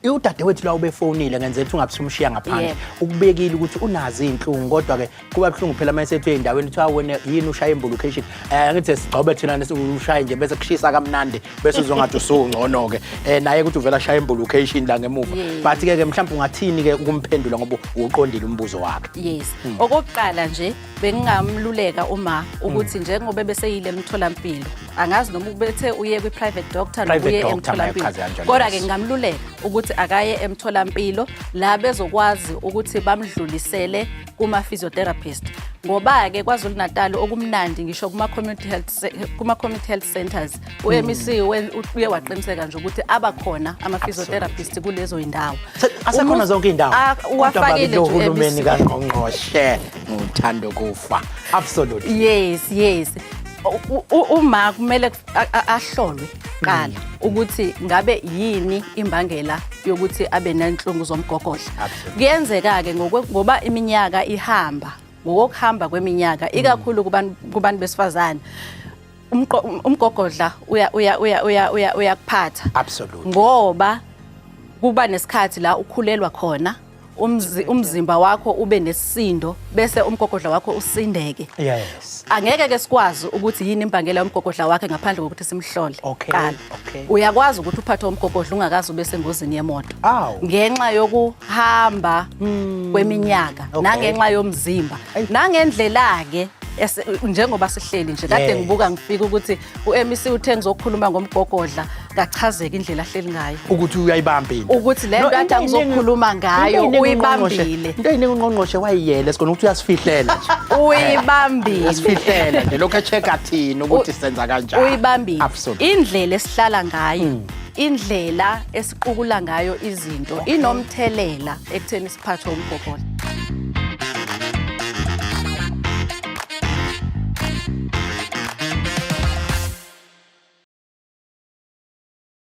Udadewethu la ubefonile ngenzela ukuthi ungabe usumshiya ngaphandle. Yebo. Ukubekile ukuthi unazo iy'nhlungu, kodwa-ke kuba buhlungu phela uma esethu ey'ndaweni kuthiwa wena yini ushaye imbulucation. Angithi sigcobe thina ushaye nje bese kushisa kamnandi, bese uzongathi usungcono-ke. Naye ukuthi uvela ashaya imbulucation la ngemuva. But-ke ke mhlawumbe ungathini-ke ukumphendula ngoba uqondile umbuzo wakhe? Yes. Okokuqala nje, bengingamluleka uma ukuthi njengoba ebeseyile emtholampilo, angazi noma ubethe uye kwi-private doctor noma Private uye doctor, emtholampilo, mayechaze kanjalo, kodwa-ke ngingamluleka ukuthi akaye emtholampilo la bezokwazi ukuthi bamdlulisele kuma-physiotherapist, ngoba-ke KwaZulu Natal okumnandi ngisho kuma-community health centers, u-MEC uye waqiniseka nje ukuthi abakhona ama-physiotherapist kulezo yindawo. Asekhona zonke iy'ndawo. Ah, Kodwa uwafakile bakithi lo nje hulumeni u-MEC. kangqongqoshe nguthando kufa, absolutely. Yes, uma kumele ahlolwe qala ukuthi ngabe yini imbangela yokuthi abe nenhlungu zomgogodla. Kuyenzeka-ke ngoba iminyaka ihamba, ngokuhamba kweminyaka, ikakhulu kubantu besifazane, umgogodla uya uya uya uya uya uyakuphatha ngoba kuba nesikhathi la ukhulelwa khona, umzimba wakho ube nesisindo, bese umgogodla wakho usindeke. Angeke ke sikwazi ukuthi yini imbangela yomgogodla wakhe ngaphandle kokuthi simhlole kuqala. Uyakwazi ukuthi uphathwe umgogodla ungakaze ube sengozini yemoto ngenxa yokuhamba kweminyaka nangenxa yomzimba nangendlela-ke njengoba sihleli nje kade ngibuka ngifika ukuthi u-MEC uthe ngizokhuluma ngomgogodla, ngachazeka indlela ahleli ngayo ukuthi uyayibamba into. Ukuthi le No, nto athi into angizokhuluma ngayo into eyiningi uyibambile. Into eyiningi ungqongqoshe wayiyele sikhona ukuthi uyasifihlela nje. Uyibambile. Uyasifihlela nje lokhu, e-check-a thina ukuthi senza kanjani. Uyibambile. Indlela esihlala ngayo, indlela esiqukula ngayo izinto inomthelela ekutheni siphathwe umgogodla.